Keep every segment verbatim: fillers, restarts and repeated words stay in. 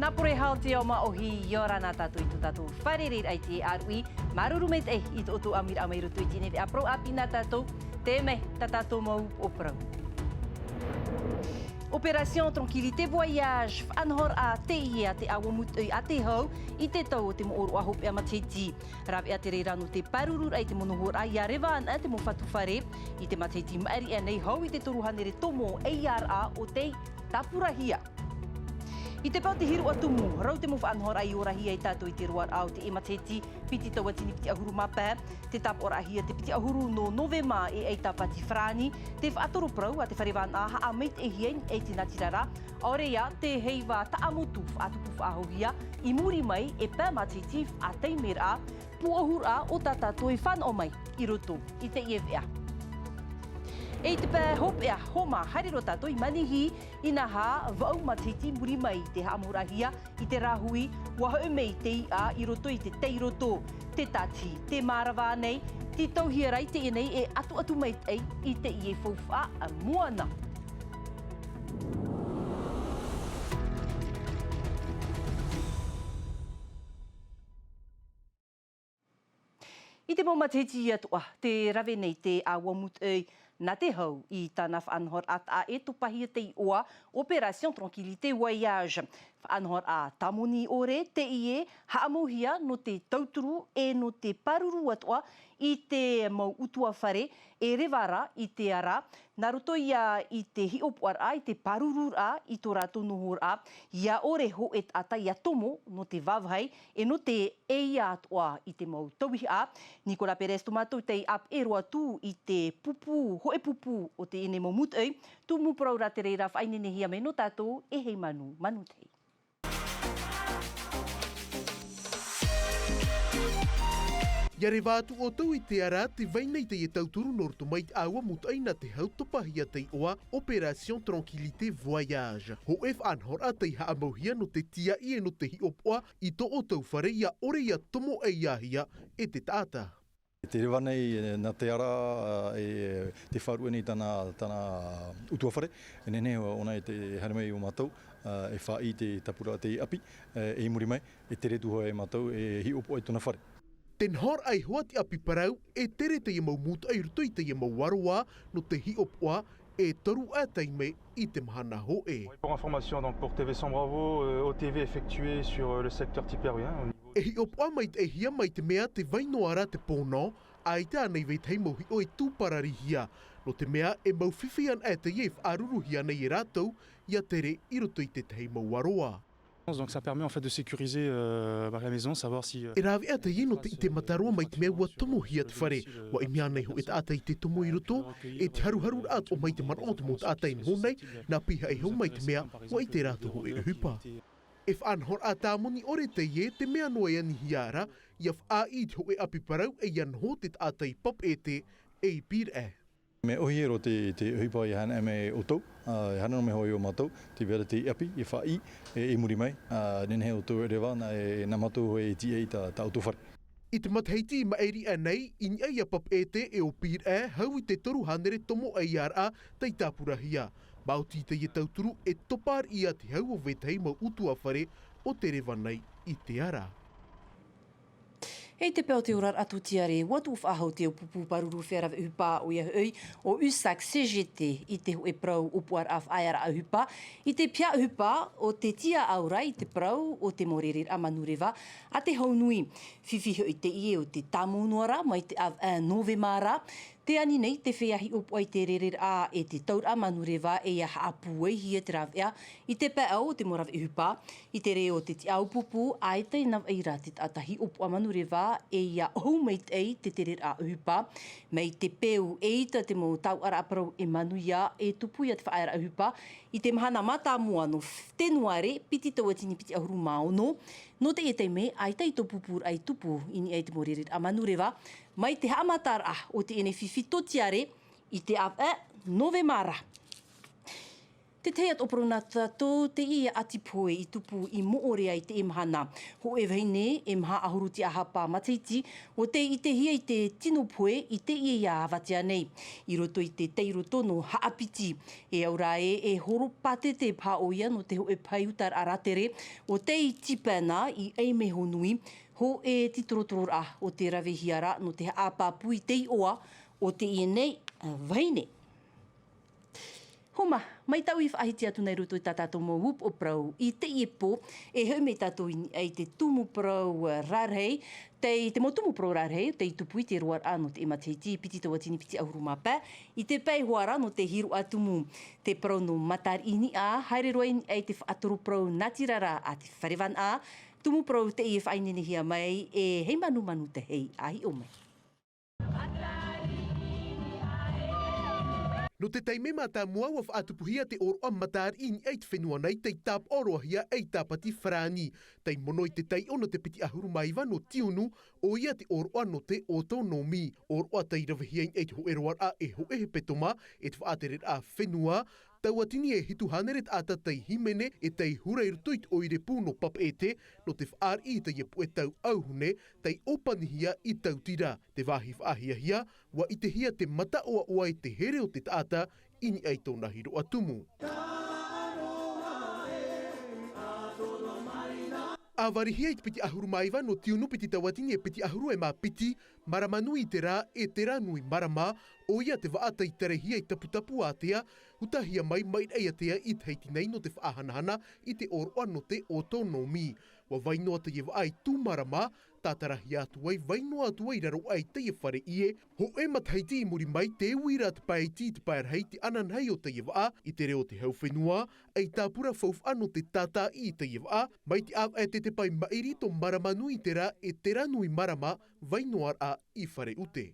Pure hau te ao māʻohi, ʻia ora na tātou i tō tātou fārereiraʻa i te ʻāruʻi. Māuruuru maitaʻi i tō ʻoutou ʻāmuiraʻa mai roto i teie nei veʻa parau ʻāpī nā tātou, teie mai tā tātou mau upoʻo parau. Opération Tranquillité Voyage, faʻanahoraʻa teie a te ʻāua mūtoʻi a te hau i te tau o te moʻoroʻa hopeʻa matahiti. Rāveʻa te reira nō te pāruruaraʻa i te monohoraʻa ʻia reva ana te mau fatu fare i te matahiti maʻiri aʻe nei hau i te toru hānere tomo ʻeiāraʻa o tei tāpurahia. I te pae o te hiroʻa tumu, rau te mau faʻanahoraʻa i orahia e tātou i te roaraʻa o teie matahiti, piti tauatini piti ʻahuru mā pae, te tāpaʻoraʻahia te piti ʻahuru nō Novema e ʻaita pāti farāni, te faʻatorō parau a te fare vānaʻa haʻamaitaʻihia i te natirara, ʻaore ia te heiva taʻamotu faʻatupu faʻahouhia, i muri mai e pae matahiti faʻataimeraʻa, pūʻohuraʻa o tā tātou e fānaʻo mai i roto i teie veʻa. E i te pae hopeʻa homa, haere roa tātou i Manihi, inaha, vaʻu matahiti i muri mai i te haʻamoʻoraʻahia i te rāhui, ʻua hoʻi mai te iʻa i roto i te tairoto, te tāti, te mārava nei, tītauhia rā i teie nei e ʻatuʻatu maitaʻi i teie faufaʻa moana. I te mau matahiti atoʻa, tē rave nei te ʻāua mūtoʻi nā te hau i tāna faʻanahoraʻa taʻa ʻē topahia te iʻoa Opération Tranquillité Voyage. Faʻanahoraʻa tāmoni ʻore teie, haʻamauhia nō te tauturu ʻe nō te pāruru atoʻa i te mau ʻutuāfare e reva ra i te ara, nā roto ia i te hiʻopoʻaraʻa, i te pārururaʻa i tō rātou nohoraʻa, ʻia ʻore hōʻē taʻata ʻia tomo nō te vāvāhi ʻe nō te ʻeiā atoʻa i te mau tauihaʻa. Nicolas Pérez tō mātou tei ʻāpeʻe roa atu i te pupu, hōʻē pupu o teie nei mau mūtoʻi, tumu parau rā te reira faʻaineinehia mai nō tātou e Heimanu Manutei. ʻIa reva atu ʻoutou i te ara, tē vai nei teie tauturu nō roto mai te ʻāua mūtoʻi nā te hau topahia te iʻoa Opération Tranquillité Voyage. Hōʻē faʻanahoraʻa tei haʻamauhia nō te tīaʻi ʻe nō te hiʻopoʻa i tō ʻoutou fare ʻia ʻore ʻia tomo ʻeiāhia e te taʻata. Te reva nei, e, nā te ara, e, te faʻaruʻe nei tāna, tāna ʻutuāfare, e nehenehe ʻōna e te haere mai iā mātou, a, e faʻaʻī te tāpura te ʻapi, e, i muri mai, e tere atu hoʻi mātou, e hiʻopoʻa i tōna fare. Te nohoraʻa iho a te ʻapi parau, e tere teie mau mūtoʻi i roto i teie mau aroā, nō te hiʻopoʻa, e toru ā taime i te mahana hōʻē. Pour information, donc, pour T V Cent Bravo, euh, O T V effectué sur, euh, le secteur Tiperwien, au niveau E hiʻopoʻa maitaʻihia mai te mea tē vai noa ra te pōno, ʻaita ānei vetahi mau hiʻo e tū pararihia. Nō te mea, e mau fifi anaʻe teie e faʻaruruhia nei e rātou, ʻia tere i roto i tētahi mau aroā. Donc ça permet en fait de sécuriser, euh, bah, la maison, savoir si, euh, E rāveʻa teie nō te ʻite mataroa mai te mea ua tomohia te fare. ʻUa ʻimi ānei hōʻē taʻata i te tomo i roto, e te haruharuraʻa atoʻa mai te manaʻo o te mau taʻata e noho nei, nā pihaʻi iho mai te mea, ʻua ʻite rātou hōʻē ʻohipa. E faʻanahoraʻa tāmoni ʻore teie, te mea noa e anihia ra, ʻia faʻaʻī i te hōʻē ʻapi parau ʻe ʻia noho te taʻata i Papeʻete, ʻe i Pīraʻe. Mea ʻōhie roa te, te ʻohipa ʻia haere mai ʻoutou, a, e haere noa mai hoʻi iā mātou, tē vai ra te ʻapi, ʻia faʻaʻī, e, i muri mai, a, nehenehe ʻoutou e reva, nā, e, nā mātou hoʻi e tīaʻi tā, tā ʻoutou fare. I te matahiti i maʻiri aʻe nei, i niʻa iā Papeʻete ʻe ʻo Pīraʻe, hau i te toru hānere tomo ʻeiāraʻa tei tāpurahia. Maoti teie tauturu e topa riʻi ia te hau o vetahi mau ʻutuāfare o tē reva nei i te ara. E i te pae o te oraraʻa tūtiare, ʻua tuʻu faʻahou te ʻōpupu pāruru fare rave ʻohipa ʻoia hoʻi, ʻo USAC C G T i te hōʻē parau ʻōpuaraʻa faʻaearaʻa ʻohipa, i te piha ʻohipa o te tiaʻau ra i te parau o te mau rereraʻa manureva a te hau nui. Fifi hoʻi teie o te tāmau noa ra mai te ʻāvaʻe Novema ra. Tē ani nei te feiā hiʻopoʻa i te rereraʻa ʻe te tauraʻa manureva ʻe ʻia haʻapūaihia te rāveʻa i te pae ʻau o te mau rave ʻohipa. I te reo o te tiʻaʻau pupu, ʻaita i navaʻi ra te taʻata hiʻopoʻa manureva ʻe ʻia ʻohu maitaʻi te tereraʻa ʻohipa. Mai te peu ʻeita te mau tauʻaraʻa parau e manuia e tupu ia te faʻaearaʻa ʻohipa. I te mahana mātāmua nō Tenuare, piti tauatini piti ʻahuru mā ono, nō teie taime, ʻaita i tō pupuraʻa i tupu i niʻa i te mau rereraʻa manureva, mai te haʻamataraʻa o teie nei fifi tūtiare i te ʻāvaʻe Novema ra. Te tahi atu ʻōparau nā tātou, teie ʻati pohe i tupu i Moʻorea i teie mahana. Hōʻē vahine e maha ʻahuru tiʻahapa matahiti, ʻua tei ʻitehia i te tino pohe i teie ia avatea nei. I roto i te tairoto nō Haʻapiti, e au rā ē, e horo pātete paha ʻoia nō te hōʻē pae utaraʻa rātere, ʻua tei tīpena i ʻAimehonui, hōʻē tītorotororaʻa o te ravehia ra nō te haʻapāpū i te iʻoa o teie nei vahine. Homa, mai tāʻu i faʻahiti atu nei roto i tā tātou mau ʻōparau i teie pō, e hoʻi mai tātou i niʻa i te tumu parau rarahi, tei te mau tumu parau rarahi, tei tupu i te roaraʻa nō teie matahiti, piti tauatini piti ʻahuru mā pae, i te pae hoʻi ra nō te hiroʻa tumu. Te parau nō Matariʻi Niʻa, haere roa i niʻa i te faʻatoro parau natirara a te fare vānaʻa, tumu parau teie e faʻaineinehia mai e Heimanumanu Tahei, a hiʻo mai. Nō te taime mātāmua ʻua faʻatupuhia te ʻōroʻa Matariʻi Niʻa i te fenua nei, tei tāpaʻo roa hia ei tāpati farāni. Tei mono i te taiʻo nō te piti ʻahuru mā iva nō tiunu, ʻoia te ʻōroʻa nō te autonomie, ʻōroʻa tei ravehia i niʻa i te hōʻē roaraʻa e hōʻē hepetoma, e te faʻatereraʻa fenua, tauatini e hitu hānere taʻata tei hīmene e tei hura i roto i te ʻoire pū nō Papeʻete, nō te faʻariʻi i teie puʻe tau auhune, tei ʻōpanihia i Tautira. Te vāhi faʻahiahia, ʻua ʻitehia te mataʻoaʻoa e te here o te taʻata i niʻa i tōna hiroʻa tumu. ʻA varihia i te piti ʻahuru mā iva nō tiunu, piti tauatini e piti ʻahuru e mā piti, marama nui i te rā, e terā nui marama, ʻoia te vaʻa tei tarehia i Taputapuātea, utahia mai Mairaʻiātea i Tahiti nei nō te faʻahanahana i te ʻōroʻa nō te autonomie. ʻUa vai noa teie vaʻa i Tūmarama, tātarahia atu ai, vai noa atu ai i raro aʻe i teie fare ʻie, hōʻē matahiti i muri mai, tē ui ra te pae iti i te pae rahi te ananahi o teie vaʻa, i te reo o te hau fenua, ei tāpura faufaʻa nō te tātāʻi i teie vaʻa, mai te ʻāvaʻe tē te pae maʻiri tō marama nui i te rā, e terā nui marama, vai noa ra i fare ʻute.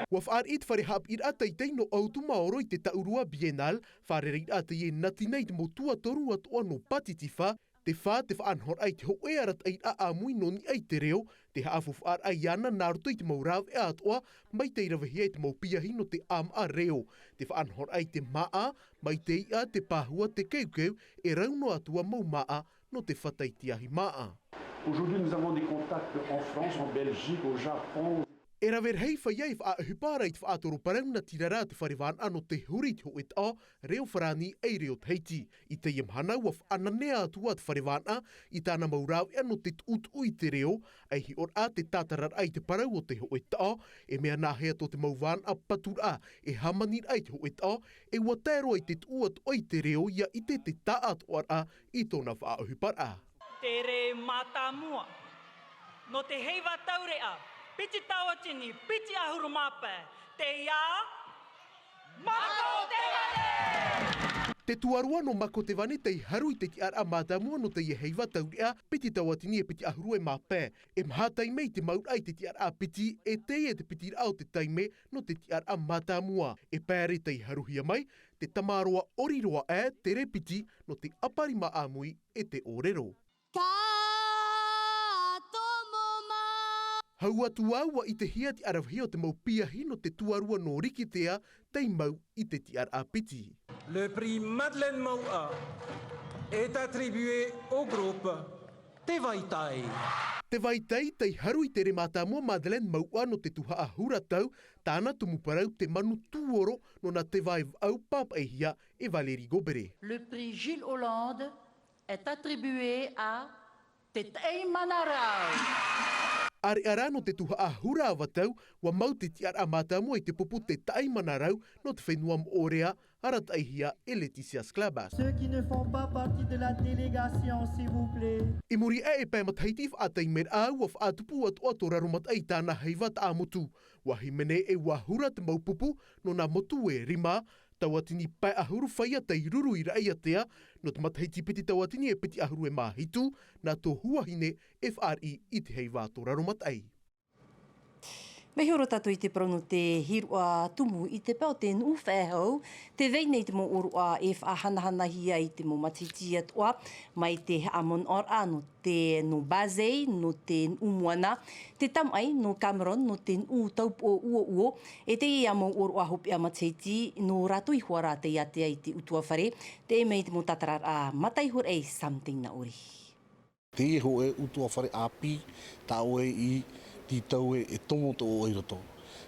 ʻUa faʻariʻi te fare haʻapiʻiraʻa teitei nō ʻAutumaoro i te Taʻurua Biennale, fārereiraʻa teie nā tīnā i te mau tuatoru atoʻa nō Pātitifa, te fā te faʻanahoraʻa i te hōʻē arataʻiraʻa ʻāmui nō niʻa i te reo, te haʻafaufaʻaraʻa iāna nā roto i te mau rāveʻa atoʻa, mai tei ravehia i te mau piahi nō te ʻāmaʻa reo, te faʻanahoraʻa i te māʻa, mai te iʻa, te pāhua, te keukeu, e rau noa atu ā mau māʻa, nō te fata i te ahi māʻa. Aujourd'hui, nous avons des contacts en France, en Belgique, au Japon. E rave rahi feiā e faʻaʻohipa ra i te faʻatoro parau natirara a te fare vānaʻa nō te huri i te hōʻē taʻo, reo farāni ei reo Tahiti. I teie mahana ʻua faʻananea atu ā te fare vānaʻa i tāna mau rāveʻa nō te tuʻutuʻu i te reo, ei hiʻoraʻa te tātararaʻa i te parau o te hōʻē taʻo, e mea nāhea tō te mau vānaʻa paturaʻa e hāmaniraʻa i te hōʻē taʻo, e ʻua tae roa i te tuʻu atoʻa i te reo ʻia ʻite te taʻatoʻaraʻa i tōna faʻaʻohiparaʻa. Tere mātāmua. Nō te heiva taureʻa, piti tauatini, piti ʻahuru mā pae, te ia, Mako Tevane! Te tuarua nō Mako Tevane tei haru i te tiʻaraʻa mātāmua nō teie heiva taureʻa, piti tauatini e piti ʻahuru e mā pae. E maha taime i te mauraʻa i te tiʻaraʻa piti, e teie te pitiraʻa o te taime nō te tiʻaraʻa mātāmua. E pae ra tei haruhia mai, te tamaroa ʻori roa aʻe, tere piti, nō te ʻaparima ʻāmui e te ʻōrero. Ka tomo mā. Hau atu ā ʻua ʻitehia te ʻaravihi o te mau piahi nō te tuarua nō Rikitea tei mau i te tiʻaraʻa piti. Le prix Madeleine Mauʻa est attribué au groupe Te Vaitai. Te Vaitai, tei haru i te tere mātāmua Madeleine Mauʻa nō te tuhaʻa hura tau, tāna tumu parau Te Manu Tūoro nō nā teva e vaʻu pāpaʻihia e Valérie Goberet. Le prix Gilles Hollande est attribué à Te Taʻi Mana Rau. ʻĀreʻa rā nō te tuhaʻa hura ava tau, ʻua mau te tiʻaraʻa mātāmua i te pupu Te Taʻi Mana Rau nō te fenua Moʻorea, arataʻihia e Laetitia Sclabas. Ceux qui ne font pas partie de la délégation, s'il vous plaît. I muri aʻe e pae matahiti i faʻataimeraʻa, ʻua faʻatupu atoʻa tō Raromataʻi i tāna heiva taʻamotu. ʻUa hīmene e ʻua hura te mau pupu nō nā motu e rima, tauatini pae ʻahuru feiā tei ruru i Raʻiātea, nō te matahiti piti tauatini e piti ʻahuru e mā hitu, nā tō Huahine e fāriʻi i te heiva a tō Raromataʻi. Mea horo tātou i te parau nō te hīroʻa tumu i te pae o te nuʻu faʻehau, tē vai nei te mau ʻōroʻa e faʻahanahanahia i te mau matahiti atoʻa, mai te haʻamanaʻoraʻa nō te, nō Bazei, nō te nuʻu moana, te tamaʻi nō Cameron, nō te nuʻu taupoʻo uouo, e teie ā mau ʻōroʻa hopeʻa matahiti, nō rātou iho ā rā tei ātea i te ʻutuāfare, tē ʻere mai te mau tātararaʻa mataʻi hoʻi Sam Teinaʻori. Teie hōʻē ʻutuāfare ʻāpī, tā ʻoe i tītau e, e tomo tō ʻoe i roto.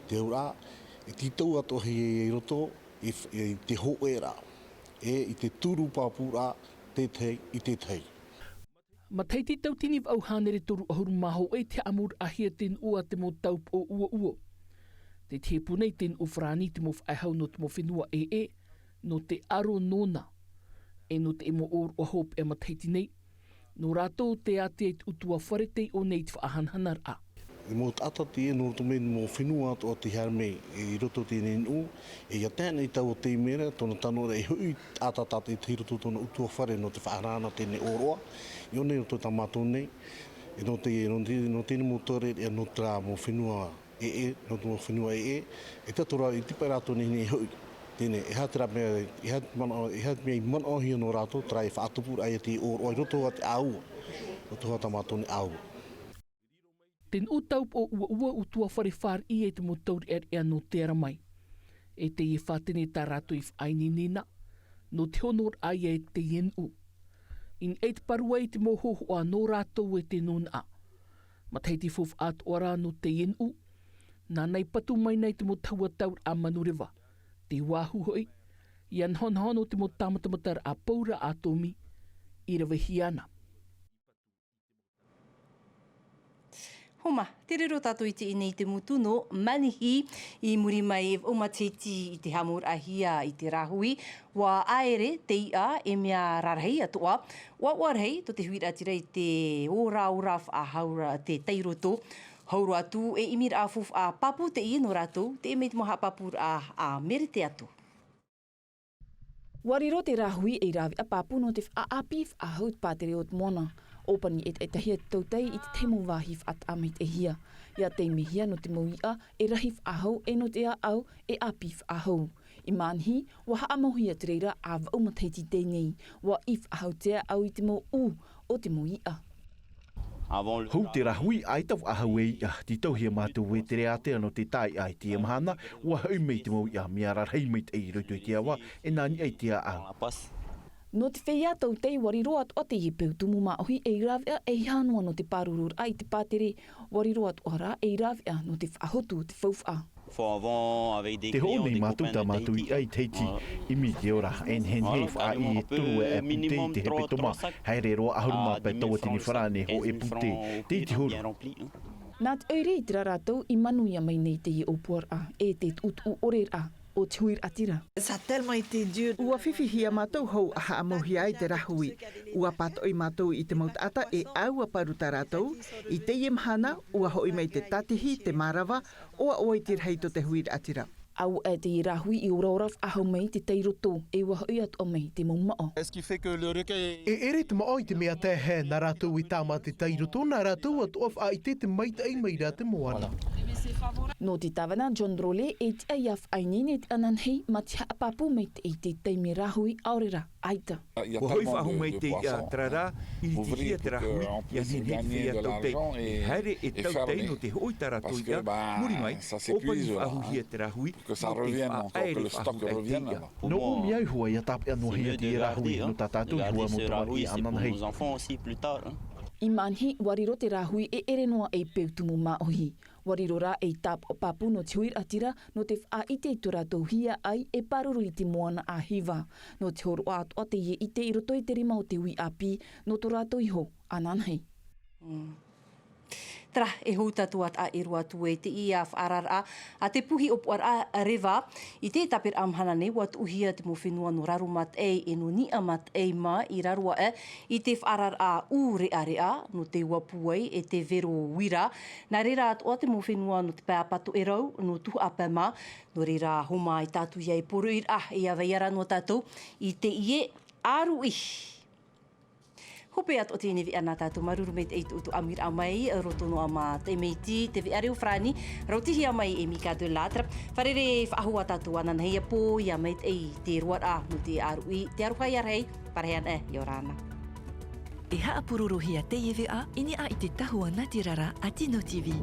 Te auraʻa, e tītau atoʻa hia i roto, i f-, i te hōʻēraʻa, e i te turu pāpūraʻa, tētahi i tētahi. Matahiti tauatini vaʻu hānere toru ʻahuru mā hōʻē te haʻamouraʻahia te nuʻu a te mau taupoʻo uouo. Tē tiʻi pū nei te nuʻu farāni i te mau faʻehau nō te mau fenua ʻē, nō te aro nōna. E nō te mau ʻōroʻa hopeʻa matahiti nei, nō rātou tē ātea i te ʻutuāfare tei ʻō nei i te faʻahanahanaraʻa. E mau taʻata teie nō roto mai mau fenua atoʻa tei haere mai i roto i teie nuʻu, e ʻia tae nei taua taime ra, tōna tano ra e hoʻi taʻata tātaʻitahi i roto i tōna ʻutuāfare nō te faʻahanahana teie ʻōroʻa, i ʻō nei i roto i tā mātou nei, e nō te, nō te, nō teie mau taureʻareʻa nō terā mau fenua ʻē, nō te mau fenua ʻē, e tato rā, i te pae rātou nei, nei e hoʻi. Teie, e aha terā mea, e aha te manaʻo, e aha te mea i manaʻohia nō rātou, terā e faʻatupuraʻa ia te ʻōroʻa i roto i te ʻāua, roto i tā mātou nei ʻāua. Te nuʻu taupoʻo uouo ʻutuāfare fāriʻi e te mau taureʻareʻa nō te ara mai. E teie faʻatene tā rātou i faʻaineine na, nō te honoraʻa ia e teie nuʻu. I niʻa i te parau i te mau hōhoʻa nō rātou e te nūnaʻa. Matahiti faufaʻa atoʻa rā nō teie nuʻu. Nāna i patu mai nei te mau tahua tauraʻa manureva. Te uāhu hoʻi, ʻia nahonaho nō te mau tāmatamataraʻa paura ʻātōmī, i ravehia ana. Homa, tē riro tātou i teie nei i te motu nō Manihi, i muri mai e vaʻu matahiti i te haʻamouraʻahia i te rāhui, ʻua ʻaere te iʻa e mea rarahi atoʻa, ʻoaʻoa rahi tō te huiraʻatira i te ora, ora faʻahou ra te tairoto, hau roa atu e ʻimiraʻa faufaʻa pāpū teie nō rātou, tē ʻere mai te mau haʻapāpūraʻa a Merete Ato. ʻUa riro te rāhui ei rāveʻa pāpū nō te faʻaʻāpī faʻahou te pātere o te moana. ʻŌpani ʻetaʻetahia te tautai i te tahi mau vāhi faʻataʻa maitaʻihia. ʻIa taimehia nō te mau iʻa e rahi faʻahou e nō te ʻāʻau e ʻāpī faʻahou. I Manihi, ʻua haʻamauhia te reira ʻa vaʻu matahiti teie nei, ʻua ʻī faʻahou te ʻāʻau i te mau ʻū o te mau iʻa. Hou te rāhui, ʻaita faʻahou e iʻa, tītauhia mātou e tere ātea nō te tāiʻa i teie mahana, ʻua hoʻi mai te mau iʻa mea rarahi maitaʻi i roto i te ava, e nā niʻa i te ʻāʻau. Nō te feiā tautai ʻua riro atoʻa teie peu tumu māʻohi ei rāveʻa e hānoa nō te pāruruaraʻa i te pātere, ʻua riro atoʻa rā ei rāveʻa nō te faʻahotu te faufaʻa. Te hoʻo nei mātou tā mātou iʻa i Tahiti, ʻimi i te ora, e nehenehe e faʻaʻī e toru e pūtē i te hepetoma, haere roa ʻahuru mā pae tauatini farāne hōʻē pūtē, tei te huru. Nā te ʻoire i terā rātou i manuia mai nei teie ʻōpuaraʻa, e te tuʻutuʻu ʻoreraʻa o te huiraʻatira. ʻUa fifi hia mātou hou ʻa haʻamauhia ai te rāhui. ʻUa pātoʻi mātou i te mau taʻata e ʻaua paru tā rātou. I teie mahana, ʻua hoʻi mai te tātihi, te mārava, ʻoaʻoa i te rahi tō te huiraʻatira. ʻAuaʻe teie rāhui i oraora faʻahou mai te tairoto, e ʻua hoʻi atoʻa mai te mau maʻo. E ʻere te maʻo i te mea taeaʻe, nā rātou e tāmā te tairoto, nā rātou atoʻa faʻaʻite te maitaʻi mai rā te moana. Nō te tāvana John Drolet, e tiʻa ʻia faʻaineine te ananahi, mā te haʻapāpū maitaʻi i te taime rāhui, ʻaore rā, ʻaita. ʻUa hoʻi faʻahou mai te iʻa terā rā, i ritihia te rāhui, ʻia nehenehe te feiā tautai e haere e tautai nō te hoʻi tā rātou iʻa, muri mai, ʻōpani faʻahouhia te rāhui, nō te faʻaʻaere faʻahou ai te iʻa. Nō ʻō mea iho ā ʻia tāpeʻa noa hia teie rāhui, nō tā tātou iho ā mau tamariʻi ananahi. I Manihi, ʻua riro te rāhui e ʻere noa ei peu tumu māʻohi. ʻUa riro rā ei tāpaʻo pāpū nō te huiraʻatira, nō te faʻaʻite i tō rātou hiaʻai e pāruru i te moana ʻāhiva. Nō te hōroʻa atoʻa teie ʻite i roto i te rima o te uiʻāpī, nō tō rātou iho ananahi. Mm. Terā, e hou tātou ā taʻa ʻē roa atu e teie faʻaararaʻa a te puhi ʻōpuaraʻa Reva. I te tāpeʻaraʻa mahana nei, ʻua tuʻuhia te mau fenua nō Raro Mataʻi e nō Niʻa Mataʻi mā i raro aʻe i te faʻaararaʻa ʻū reʻareʻa, nō te uapūai e te vero uira. Nā reira atoʻa te mau fenua nō te pae Apatoʻerau, nō Tuhaʻa pae mā. Nō reira, homa ai tātou ia e poroʻi ra, ʻia vai ra noa tātou i teie ʻāruʻi. Ko pea atoʻa teie nei veʻa nā tātou māuruuru maitaʻi i tō ʻoutou ʻāmuiraʻa mai, roto noa mā Taimaiti, te veʻa reo farāni, rautihia mai e Mika de Lattre. Fārerei faʻahou ā tātou ananahi ia pō, ia maitaʻi te roaraʻa nō te ʻāruʻi, te aroha ia rahi, parahi ana, ʻia ora na. E haʻapurorohia teie veʻa i niʻa i te tahua natirara a Tino TV.